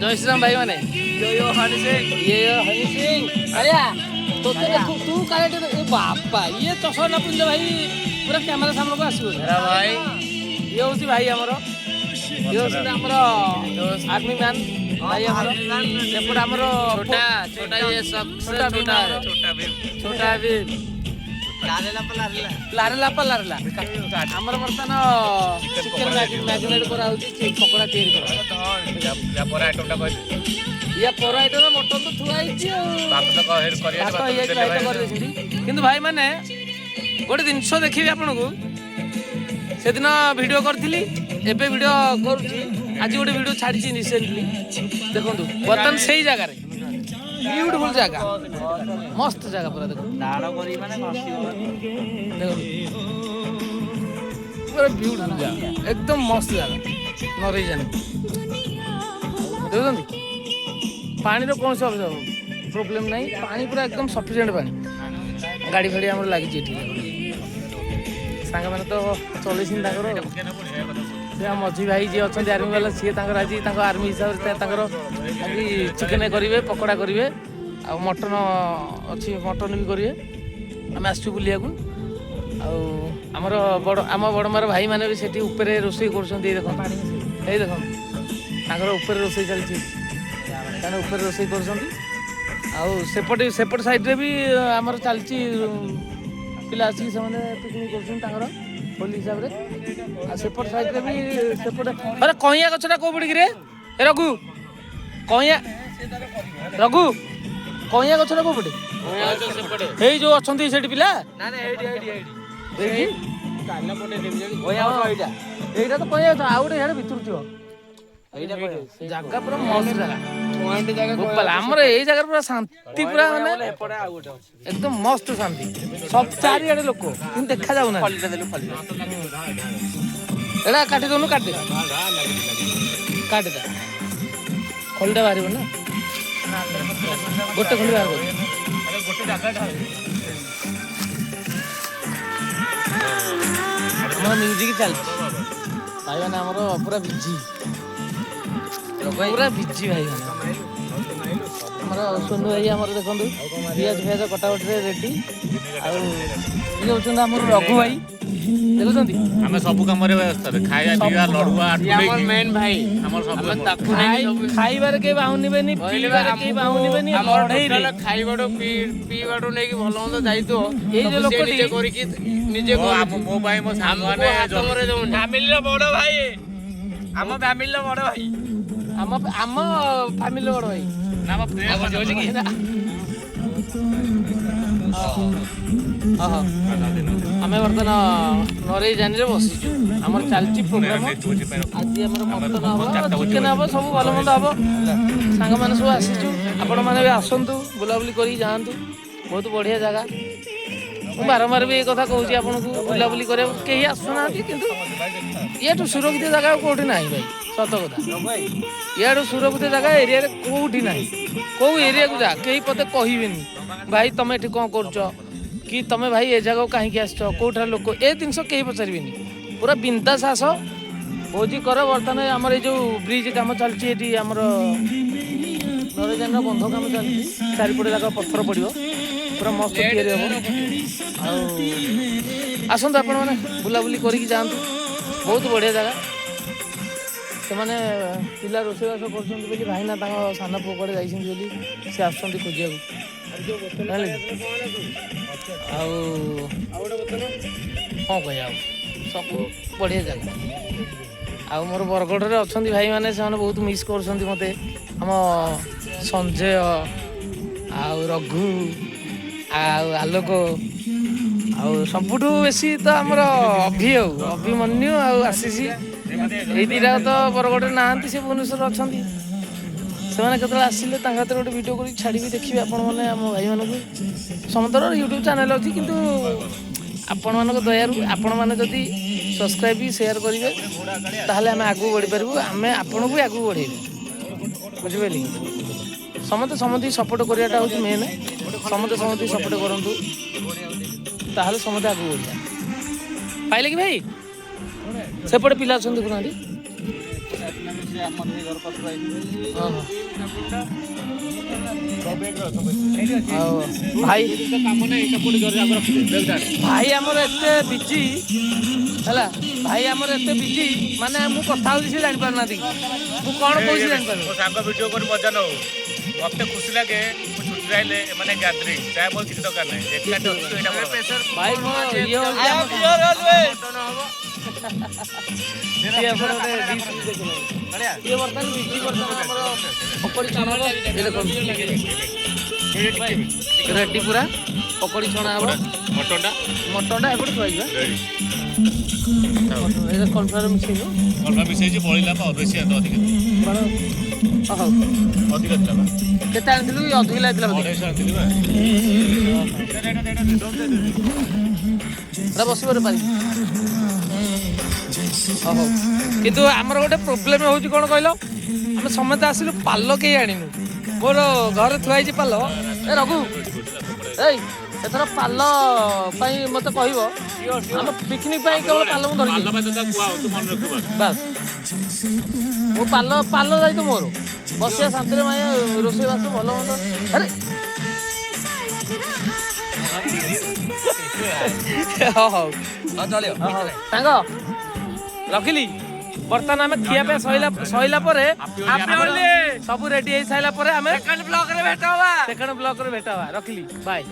ଜୟ ଶ୍ରୀରାମ ଭାଇମାନେ। ଜୟ ହନି ସିଂ। ଇଏ ହନି ସିଂ। ଆଜ୍ଞା, ତୋତେ ଦେଖୁ ତୁ କାଳେ ଟିକେ। ଏ ବାପା, ଇଏ ଚଷମା ନ ପିନ୍ଧିଲେ ଭାଇ ପୁରା କ୍ୟାମେରା ସାମ୍ନାକୁ ଆସିବନି। ଭାଇ। ଇଏ ହେଉଛି ଭାଇ ଆମର, ଇଏ ହେଉଛନ୍ତି ଆମର ଆର୍ମି ମ୍ୟାନ୍ ଭାଇ ଆମର। ସେପଟେ ଆମର छोटा छोटा, ये सबसे छोटा भीम छोटा ଆମର। है, छोटा भीम। ଛୋଟା ଭୀମ। ଲାରେଲା ପା ଲାରେଲା। ଆମର ବର୍ତ୍ତମାନ ଚିକେନ ମ୍ୟାରିନେଟ୍ କରାହଉଛି, ପକୋଡ଼ା ତିଆରି କରାହଉଛି। ପରେ ଆଇଟମଟା କହିଲେ। ଇୟା ପର ଆଇଟମ ମଟନ ତ ଥୁଆ ହେଇଛି ଆଉ ଭାତ ତ କରିବା। ଭାତ ହେଇଯାଇଛି, ଭାଇ ତ କରିଦେଇଛନ୍ତି। କିନ୍ତୁ ଭାଇମାନେ, ଗୋଟେ ଜିନିଷ ଦେଖିବି ଆପଣଙ୍କୁ। ସେଦିନ ଭିଡ଼ିଓ କରିଥିଲି, ଏବେ ଭିଡ଼ିଓ କରୁଛି। ଆଜି ଗୋଟେ ଭିଡ଼ିଓ ଛାଡ଼ିଛି ରିସେଣ୍ଟଲି, ଦେଖନ୍ତୁ। ବର୍ତ୍ତମାନ ସେଇ ଜାଗାରେ, ବିୟୁଟିଫୁଲ ଜାଗା, ମସ୍ତ ଜାଗା ପୁରା। ଦେଖନ୍ତୁ। ଦାଢ କରି ମାନେ ଘଷିବ। ଦେଖନ୍ତୁ, ପୁରା ବିୟୁଟିଫୁଲ ଜାଗା, ଏକଦମ ମସ୍ତ ଜାଗା। ନରେଇ ଜାନି ଦେଖୁଛନ୍ତି, ପାଣିର କୌଣସି ପ୍ରୋବ୍ଲେମ୍ ନାହିଁ। ପାଣି ପୁରା ଏକଦମ ସଫିସିଏଣ୍ଟ ପାଣି। ଗାଡ଼ି ଫାଡ଼ି ଆମର ଲାଗିଛି ଏଠି। ସାଙ୍ଗମାନେ ତ ଚଲେଇଛନ୍ତି ତାଙ୍କର। ସେ ଆମ ମଝି ଭାଇ ଯିଏ ଅଛନ୍ତି ଆର୍ମି ବାଲା, ସିଏ ତାଙ୍କର ଆଜି ତାଙ୍କ ଆର୍ମି ହିସାବରେ ତାଙ୍କର ଆଜି ଚିକେନ କରିବେ, ପକୋଡ଼ା କରିବେ ଆଉ ମଟନ ଅଛି, ମଟନ ବି କରିବେ। ଆମେ ଆସିଛୁ ବୁଲିବାକୁ। ଆଉ ଆମର ବଡ଼ ଆମ ବଡ଼ମାର ଭାଇମାନେ ବି ସେଠି ଉପରେ ରୋଷେଇ କରୁଛନ୍ତି। ଏଇ ଦେଖନ୍ତୁ, ଏଇ ଦେଖନ୍ତୁ, ତାଙ୍କର ଉପରେ ରୋଷେଇ ଚାଲିଛି। ସେମାନେ ଉପରେ ରୋଷେଇ କରୁଛନ୍ତି। ଆଉ ସେପଟେ ସେପଟ ସାଇଡ଼ରେ ବି ଆମର ଚାଲିଛି। ପିଲା ଆସିକି ସେମାନେ ପିକନିକ୍ କରୁଛନ୍ତି ତାଙ୍କର ହୋଲି ହିସାବରେ। ଆଉ ସେପଟ ସାଇଡ଼ରେ ବି ସେପଟେ। ଆରେ, କଇଁଆ ଗଛଟା କୋଉ ପଟେ କିରେ? ଏ ରଘୁ, କଇଁଆ, ରଘୁ, କଇଁଆ ଗଛଟା କୋଉ ପଟେ? ସେପଟେ। ଏଇ ଯୋଉ ଅଛନ୍ତି ସେଠି ପିଲା। ନା ନା, ଏଇଠି ଏଇଠି ଏଇଠି। ଏଇଠି। କାନ ପଟେଇ ଦେବି। କଇଁଆ ଗଛ ଏଇଟା। ଏଇଟା ତ କଇଁଆ ଗଛ, ଆଉ ଗୋଟେ ସିଆଡ଼େ ଭିତରୁ ଥିବ। ଏଇଟା ଜାଗା ପୁରା ମସ୍ତ ଜାଗା। ପଏଣ୍ଟ ଜାଗା। ଗୋପାଲ, ଆମର ଏଇ ଜାଗାରେ ପୁରା ଶାନ୍ତି ପୁରା, ମାନେ ଏପଟେ ଆଉ ଗୋଟେ ଅଛି। ଏକଦମ ମସ୍ତ ଶାନ୍ତି। ସବୁ ଚାରିଆଡ଼େ ଲୋକ କିନ୍ତୁ ଦେଖା ଯାଉନାହାନ୍ତି। ଖଲିଟା ଦେଲୁ, ଖଲିଟା। ଏଇଟା କାଟି ଦଉନୁ, କାଟି କାଟିଦେ। ଖଲିଟା ବାହାରିବ ନା, ଗୋଟେ ଖଲି ବାହାର କରିଦେ। ଗୋଟେ ଜାଗା। ଆମର ମ୍ୟୁଜିକ୍ ଚାଲିଛି। ଭାଇମାନେ ଆମର ପୁରା ବିଜି, ପୁରା ବିଜି ଭାଇମାନେ। ଆମର ସୋନୁ ଭାଇ ଆମର ଦେଖନ୍ତୁ, ପିଆଜ ଫିଆଜ କଟାକଟିରେ ରେଡି। ଆଉ ଇଏ ହେଉଛନ୍ତି ଆମର ରଘୁ ଭାଇ, ଦେଖୁଛନ୍ତି। ଆମେ ସବୁ କାମରେ ବ୍ୟସ୍ତ, ଖାଇବା ପିଇବା ଲଢୁଆ। ସିଏ ଆମର ମେନ୍ ଭାଇ। ଆମର ସବୁ ଆମେ ତାକୁ ନେଇକି ସବୁ ଖାଇବାରେ କେହି ବାହୁନିବେନି, କହିଲେ ବା ପିଇବାରେ କେହି ବାହୁନିବେନି। ଆମର ଲଢେଇରେ ଟୋଟାଲ ଖାଇବାଠୁ ପିଇବାଠୁ ନେଇକି ଭଲ ମନ୍ଦ ଯାଇଥିବ, ଏଇ ଯୋଉ ସବୁ ସିଏ ଲୋକଟି- ନିଜେ କରିକି ନିଜେ ଆମ ମୋ ପାଇଁ ମୋ ଆମକୁ ସାଙ୍ଗମାନେ ହାତ ମରେଇ ଦଉନି। ଫ୍ୟାମିଲିର ବଡ ଭାଇ, ଆମ ଫ୍ୟାମିଲିର ବଡ ଭାଇ। ଆମ ଫ୍ୟାମିଲିର ବଡ ଭାଇ। ନା, ଆମ ପ୍ରେମ। ଓହୋ, ଆମେ ବର୍ତ୍ତମାନ ନରେଇ ଜାନିରେ ବସିଛୁ। ଆମର ଚାଲିଛି ପ୍ରୋଗ୍ରାମ। ଆଜି ଆମର ମଟନ ହବ, ଚିକେନ ହବ, ସବୁ ଭଲ ମନ୍ଦ ହବ। ସାଙ୍ଗମାନେ ସବୁ ଆସିଛୁ, ଆପଣମାନେ ବି ଆସନ୍ତୁ, ବୁଲାବୁଲି କରିକି ଯାଆନ୍ତୁ। ବହୁତ ବଢ଼ିଆ ଜାଗା। ମୁଁ ବାରମ୍ବାର ବି ଏ କଥା କହୁଛି ଆପଣଙ୍କୁ, ବୁଲାବୁଲି କରିବାକୁ କେହି ଆସୁନାହାନ୍ତି। କିନ୍ତୁ ଇଆଠୁ ସୁରକ୍ଷିତ ଜାଗା ଆଉ କେଉଁଠି ନାହିଁ ଭାଇ, ସତ କଥା। ଇଆଠୁ ସୁରକ୍ଷିତ ଜାଗା ଏରିଆରେ କେଉଁଠି ନାହିଁ। କେଉଁ ଏରିଆକୁ ଯା, କେହି ପତେ କହିବେନି, ଭାଇ ତମେ ଏଠି କ'ଣ କରୁଛ କି ତମେ ଭାଇ ଏ ଜାଗାକୁ କାହିଁକି ଆସିଛ, କେଉଁଠାର ଲୋକ, ଏ ଜିନିଷ କେହି ପଚାରିବେନି। ପୁରା ବିନ୍ଦାସ ଆସ, ଭୋଜି କର। ବର୍ତ୍ତମାନ ଆମର ଏଇ ଯେଉଁ ବ୍ରିଜ୍ କାମ ଚାଲିଛି ଏଠି, ଆମର ନରେଜାନର ବନ୍ଧ କାମ ଚାଲିଛି। ଚାରିପଟେ ଯାକ ପଥର ପଡ଼ିବ, ପୁରା ମସ୍ତ ତିଆରି ହେବ। ଆଉ ଆସନ୍ତୁ ଆପଣମାନେ, ବୁଲାବୁଲି କରିକି ଯାଆନ୍ତୁ। ବହୁତ ବଢ଼ିଆ ଜାଗା। ସେମାନେ ପିଲା ରୋଷେଇବାସ କରୁଛନ୍ତି ବୋଲି, ଭାଇନା ତାଙ୍କ ସାନ ପୁଅ କୁଆଡ଼େ ଯାଇଛନ୍ତି ବୋଲି ସେ ଆସୁଛନ୍ତି ଖୋଜିବାକୁ, ଜାଣିଲେ କି? ଆଉ କ'ଣ କହିବା, ଆଉ ସବୁ ବଢ଼ିଆ ଜାଗା। ଆଉ ମୋର ବରଗଡ଼ରେ ଅଛନ୍ତି ଭାଇମାନେ, ସେମାନେ ବହୁତ ମିସ୍ କରୁଛନ୍ତି ମୋତେ। ଆମ ସଞ୍ଜୟ ଆଉ ରଘୁ ଆଉ ଆଲୋକ ଆଉ ସବୁଠୁ ବେଶୀ ତ ଆମର ଅଭି ଆଉ ଅଭିମନ୍ୟୁ ଆଉ ଆଶିଷ, ଏଇ ଦୁଇଟା ତ ବରଗଡ଼ରେ ନାହାନ୍ତି, ସେ ଭୁବନେଶ୍ୱରରେ ଅଛନ୍ତି। ସେମାନେ କେତେବେଳେ ଆସିଲେ ତାଙ୍କ ହାତରେ ଗୋଟେ ଭିଡ଼ିଓ କରିକି ଛାଡ଼ିବି, ଦେଖିବେ ଆପଣମାନେ ଆମ ଭାଇମାନଙ୍କୁ। ସମସ୍ତଙ୍କର ୟୁଟ୍ୟୁବ୍ ଚ୍ୟାନେଲ୍ ଅଛି, କିନ୍ତୁ ଆପଣମାନଙ୍କ ଦୟାରୁ ଆପଣମାନେ ଯଦି ସବସ୍କ୍ରାଇବ୍, ସେୟାର କରିବେ, ତାହେଲେ ଆମେ ଆଗକୁ ବଢ଼ିପାରିବୁ। ଆମେ ଆପଣଙ୍କୁ ବି ଆଗକୁ ବଢ଼େଇବୁ, ବୁଝିପାରିଲେ କି? ସମସ୍ତେ ସମସ୍ତଙ୍କୁ ସପୋର୍ଟ କରିବାଟା ହେଉଛି ମେନ୍। ସମସ୍ତେ ସମସ୍ତଙ୍କୁ ସପୋର୍ଟ କରନ୍ତୁ, ତାହେଲେ ସମସ୍ତେ ଆଗକୁ ବଢ଼ିବା। ପାଇଲେ କି ଭାଇ? ସେପଟେ ପିଲା ଅଛନ୍ତି, ଦେଖୁନାହାନ୍ତି। ଓହୋ। ଆଉ ଭାଇ, କାମ ନାହିଁ, ଏଇଟା କୋଉଠି ଜରି ଆଗ ରଖିଦେ, ବ୍ୟାଗ୍ ଟା ଆଣେ। ଭାଇ ଆମର ଏତେ ବିଜି ହେଲା, ଭାଇ ଆମର ଏତେ ବିଜି, ମାନେ ମୁଁ କଥା ହଉଛି ସେ ଜାଣିପାରୁନାହାନ୍ତି, ମୁଁ କଣ କହୁଛି ଜାଣିପାରୁନି। ମୋ ସାଙ୍ଗ ଭିଡ଼ିଓ କରି ମଜା ନଉ। ମତେ ଖୁସି ଲାଗେ, ମୁଁ ଛୁଟିରେ ଆଇଲେ ଏମାନେ ଗ୍ୟାଦରିଂ ଯାହା, ମୋର କିଛି ଦରକାର ନାହିଁ, ଏକାଠି ଅଛୁ, ଏଇଟା ବଡ କଥା। ଭାଇ ମୋ ଇଏ ହଉଛି ଆମ ଇଏ ଆମର ଗୋଟେ ଡିସ୍ ବି ଦେଖିଲେ। ଇଏ ବର୍ତ୍ତମାନ ବିଜି। ବର୍ତ୍ତମାନ ଆମର ପକୋଡ଼ି ଛଣା ହବ। ଏ ଦେଖନ୍ତୁ, ରେଡି ପୁରା, ପକୋଡ଼ି ଛଣା ହବ। ମଟନଟା? ମଟନଟା ଏପଟେ ଥୁଆ ହେଇଯିବ। ରେଡି। ଏଇଟା କର୍ଣ୍ଣଫ୍ଲାୱାର ମିଶେଇବୁ। ଅଳ୍ପ ମିଶେଇଛି, ବଳିଲା ପା, ବେଶୀ ଆଣିତ ଅଧିକ। ବଡ଼ ହଉ। ଅଧିକ ଥିଲା ବା। କେତେ ଆଣିଥିଲୁ କି? ଅଧିକ ଲାଗିଥିଲା ବୋଧେ। 250 ଆଣିଥିଲି ବା। ଏଟା ବସିବ ପାରି। ହଉ, କିନ୍ତୁ ଆମର ଗୋଟେ ପ୍ରୋବ୍ଲେମ ହେଉଛି କ'ଣ କହିଲ? ଆମେ ସମସ୍ତେ ଆସିଲୁ, ପାଲ କେହି ଆଣିନୁ। ମୋର ଘରେ ଥୁଆ ହେଇଛି ପାଲ। ଏ ରଘୁ, ଏଇ ଏଥର ପାଲ ପାଇଁ ମତେ କହିବ। ଆମ ପିକନିକ ପାଇଁ କେବଳ ପାଲ ମୁଁ ଧରିକି ପାଲ ପାଇଁ ତ ତାକୁ କୁହା ହଉ, ତୁ ମନେ ରଖିବୁ। ବାସ୍, ମୁଁ ପାଲ ପାଲ ଦାୟିତ୍ୱ ମୋର। ବସିବା ଶାନ୍ତିରେ ମାయ, ରୋଷେଇ ବାସ ଭଲ ମନ୍ଦ। ଆରେ ହଉ ହଉ ହଉ ସାଙ୍ଗ, ରଖିଲି। ବର୍ତ୍ତମାନ ଆମେ ଖିଆ ପିଆ ସଇଲା ସଇଲା ପରେ, ସବୁ ରେଡି ହେଇ ସାରିଲା ପରେ ଆମେ ସେକେଣ୍ଡ ବ୍ଲକରେ ଭେଟ ହବା। ସେକେଣ୍ଡ ବ୍ଲକରେ ଭେଟ ହବା। ରଖିଲି, ବାଏ।